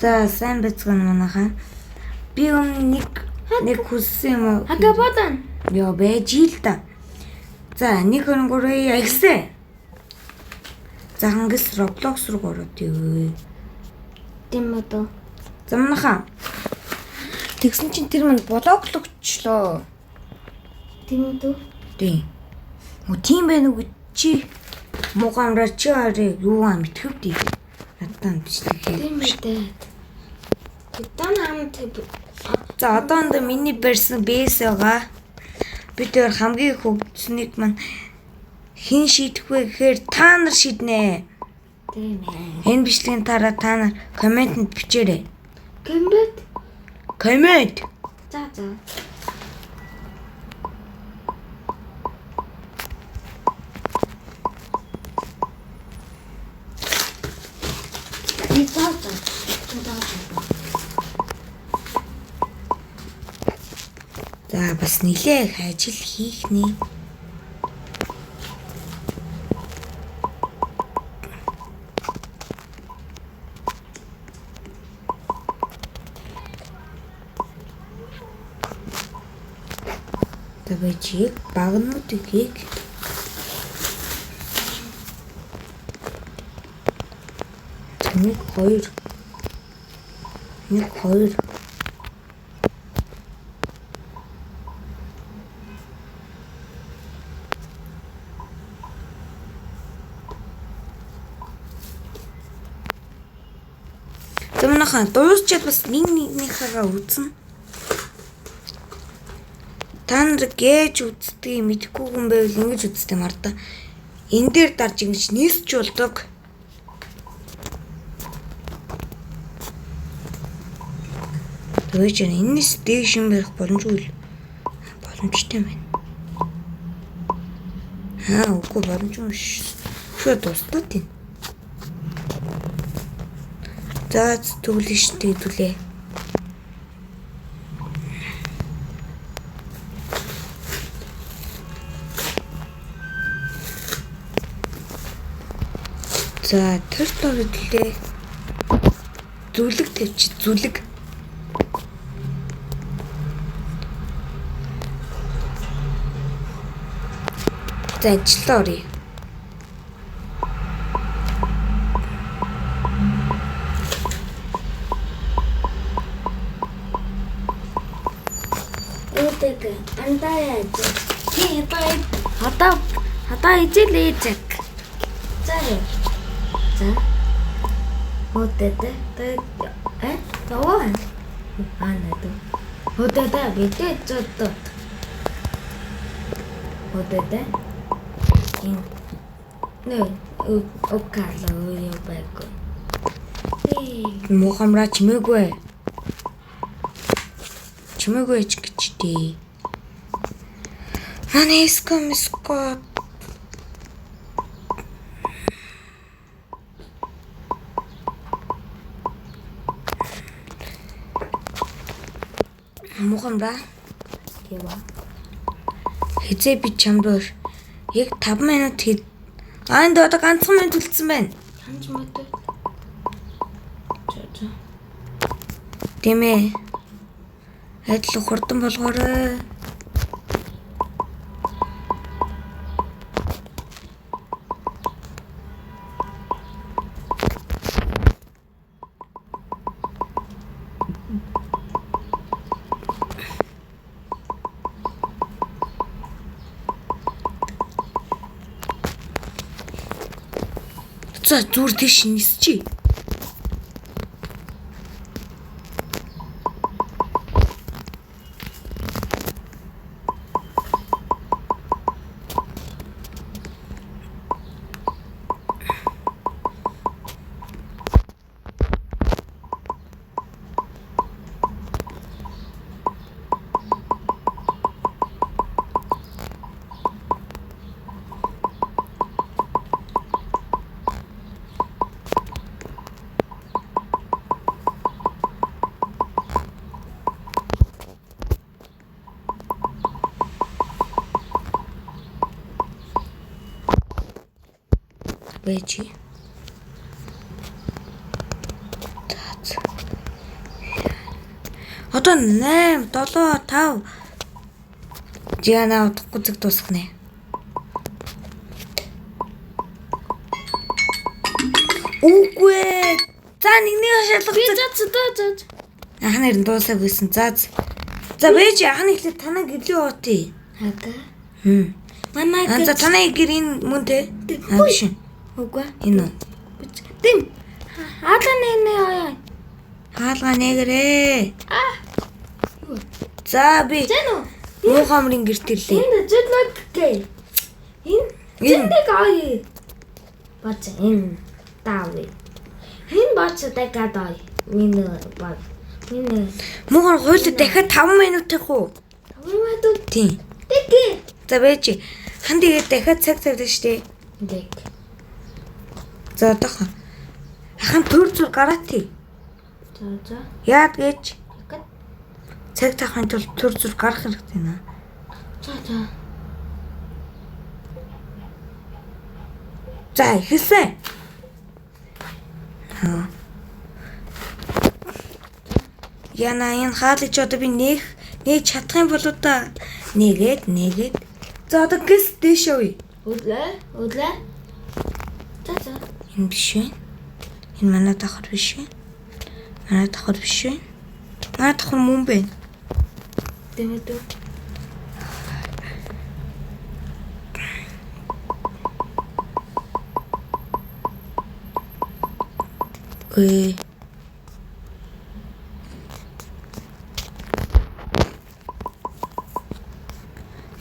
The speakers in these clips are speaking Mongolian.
За, сайн байцгаана, манайхаа. Би өмнө нэг хүссэн юм уу? Хага бодан. Йоо, байж ил та. За, 1 23 агсаа. За, хангас Roblox руу ороод ивэ. Тийм үү? За, манайхаа. Тэгсэн чинь тэр мань блоглогчлоо. Тийм үү? Тийм. Мө тийм байна уу гэж чи муугамраа чи арай юу аа мэдхэвд. Надад бичлэг Тийм хийх. үү. Тэдан ам тэв. За, одоонд миний барьсан бэс байгаа. Би тэр хамгийн хөгжсөнийг мань хэн шийдэх вэ гэхээр та нар шийднэ. Тийм ээ. Энэ бичлэгийн дараа та нар комментэнд бичээрэй. Кэмбэт. Коммент. За за. Би за за. За за. За, бас нилээ их ажил хийх нэ. За, чи багнуудыг хийх. Нэг хоёр. Нэг хоёр. За, манайхан дуусчаад бас нэг нэгнийхээгээ үзнэ. Та нар гээж үздгийг мэдэхгүй хүн байвал ингэж үздэг юм ардаа. Энэ дээр дарж ингэж нисч болдог. Тэгээд чинь энэс дээш юм барих боломжгүй л боломжтой юм байна. Аа, үгүй, боломжгүй ш. Шууд дуустаад байна. За, түглэн штэ хэдүүлээ. За, тэр дор хэдүүлээ. Зүлэг тавьчих, зүлэг. За, ажиллаа оръё. Үүдэг андаа. Чи одоо одоо одоо ижил ээжэг. За. За. Үүдэг тэ э тоо. Аа нэ. Үүдэг бидээ зөд. Үүдэг ин нэ окала юу байг. Муухамраа чимээгүй. Чимээгүй ч гэж дээ. Манай эско миско. Муухамраа Ява. Хизээ би чам руу яг 5 минут хэд аа энд одоо ганцхан минут үлдсэн байна. Ханч мөдөө. За за. Тийм ээ. Адил хурдан болгоорой. За, зүр тийш нисчий. Байж. За. Одоо 8 7 5 Жиана удахгүй зүг дуусгах нэ. Үгүй ээ. За нэгний шалгах. Би за за за. Ах нэр нь дуусаагүй гэсэн. За. За бэж ах нь эхлээд танаа гэрлээ уутыг. Хага. Хм. Манай А за танаа гэр энэ мөн те. А биш. Үгүй. Энэ үү. Дэм. Хаалга нэ нэ оёо. Хаалга нэгэрээ. А. За би Зэн үү? муухай мөрийн гэрт ирлээ. Энэ зүнэг гэ. Энэ зэнэг оё. Бац энэ таавэ. Энэ бац дахиад оё. Миний баг. Миний Муухай хуйлаа дахиад 5 минут их уу? 5 минут. Тийм. Тэг. За байж. Хан тэгээд дахиад цаг тавьдаг штэ. Тэг. За одоохон. Ахан төр зүр гараати. За за. Яад гэж Дахиад. цаг тавихын тулд төр зүр гарах хэрэгтэй нэ. За за. За эхэлсэн. Аа. Яна энэ хаалж одоо би нээх нээж чадах юм болоо та. Нэгээд нэгээд. За одоо гэс дээш явъя. Өдлөө. Өдлөө. За за. Энэ биш вэ? Энэ манай давхар биш вэ? Манай давхар биш вэ? Манай давхар мөн байна. Дэмэдүү. Ээ.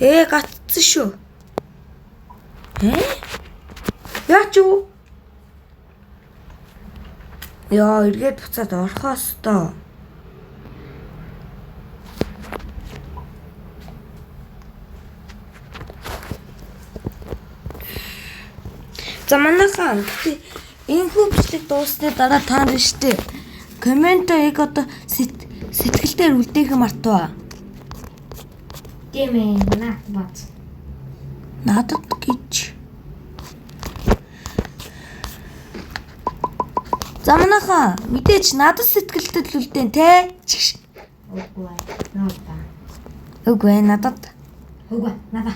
Ээ гацсан шүү. Ээ? Яач юу? Яа, эргээд буцаад орохоо ёстой. За манайхан гэхдээ энэхүү бичлэг дууссаны дараа та нар штэ коммент яг одоо сэтгэл дээр үлдээх мартаа. Тийм ээ, наад бац. Надад гэж. За манайхан мэдээч надад сэтгэлтэй л үлдээн те. Чигш. Үгүй ээ, надаа. Үгүй ээ надад. Үгүй надаа.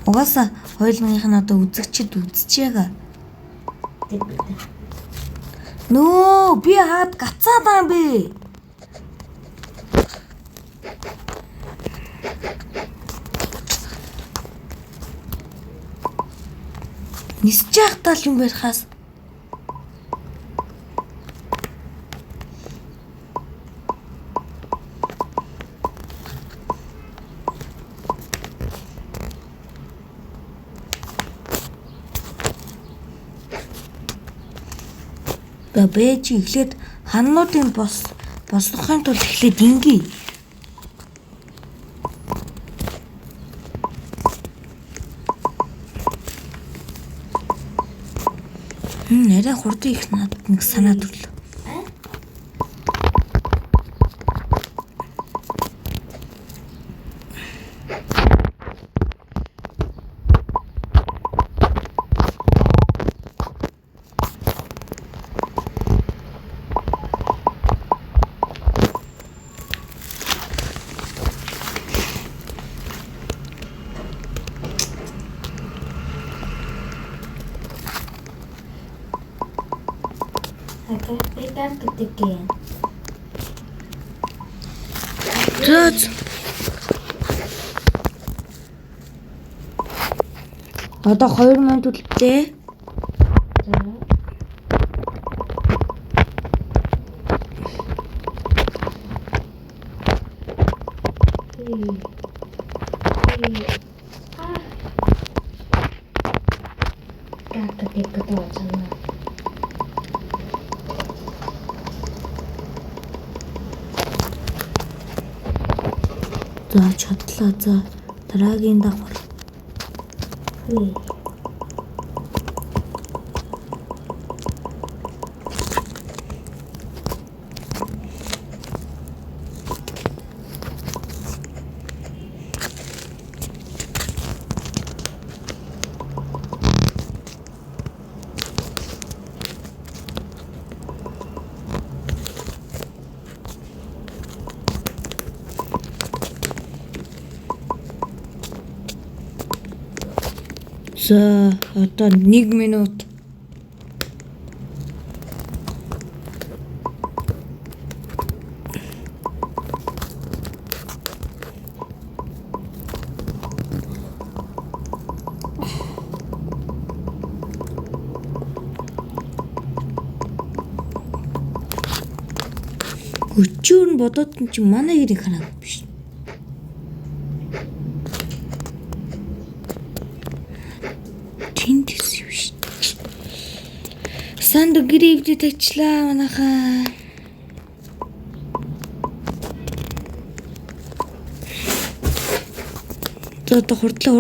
Угаасаа хоёулангийнх нь одоо үзэгчд үзэж байгаа. Тийм ээ. Нөө би хаад гацаад байгаа юм бэ. Нисэж явахдаа л юм барихаас бэж эхлээд ханнуудын бос бослохын тулд эхлээд ингэе. Арай хурдан их надад нэг санаа төрлөө. За. Одоо 2 минут үлдээ. За чадлаа за дараагийн давхар. За одоо 1 минут. Өчүүр нь бодоод нь чи манай гэрийг хараад биш. Тэнд гэсэн юм шүү. Санд гэрээ эвдэж тачлаа манайхаа. За одоо хурдлаа.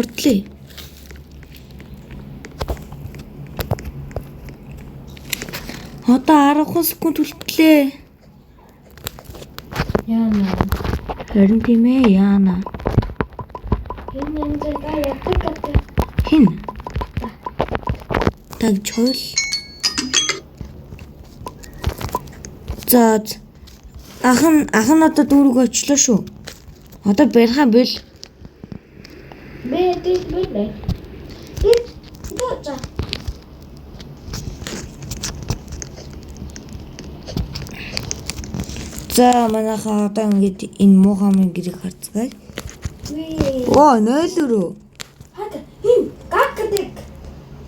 Одоо 10 секунд үлдлээ. Яна. Харин тийм яана. Энэ энэ та яадаг гэдэг. Хин. Таг чойл. За ах нь одоо дүүрэг очлоо шүү. Одоо барьхаа бэл. Би тийм би. Энэ за. За манайхаа одоо ингэж энэ муухай минь гэрийг харцгаая. Би. Оо 0 өрөө. Хата энэ гакдаг.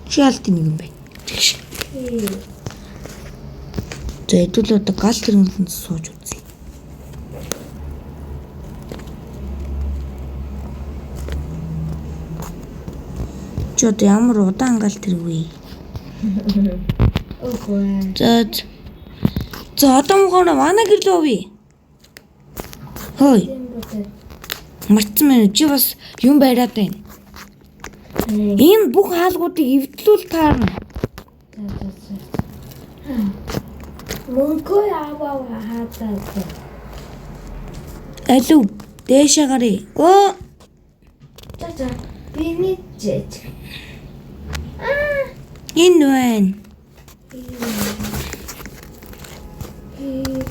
Чи алт нэг юм бэ. Тэгш. За хэдүүл одоо гал тэрнэлэнд сууж үзье. Чи одоо ямар удаан гал тэрэг вэ? Үгүй. За за одоо мухаар манай гэр лөө явъя. Хөөе, мартсан байна. Чи бас юм бариад байна. Энэ бүх хаалгуудыг эвдлүүл таарна. Мөнгөө аваа хатаа. Алив дээшээ гаръя. Оо За за би нэг жиж. Аа. энэ байна.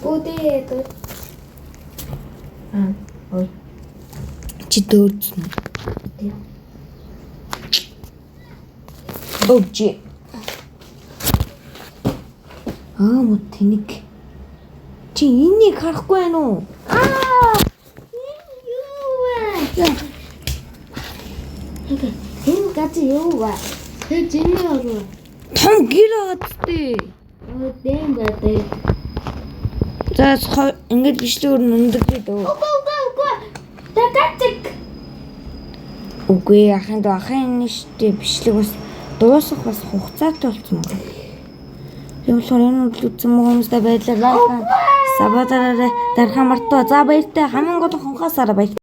Гүдээ. Аа. Ой. Чи дөөрлсөн. Тийм. Өвжи. Аа мө тэнэг. Чи энийг харахгүй байна уу? Аа. Энэ юу вэ? Энэ гац юу вэ? Тэр зэний ороо. Том гэр байгаа зү. Өө дэм гэдэг. За ингээд бичлэг өөр өндөрлөө дөө. Үгүй үгүй үгүй. Тагацэг. Үгүй ахын дөө ахын энэ штэ бичлэг бас дуусах бас хугацаатай болсон байна. Тийм болохоор энэ үйл үзсэн хүмүүстээ баярлалаа. Лайк, сабодараарай, дархаа мартаа. За баяртай хамгийн гол хонхоосаараа баяр.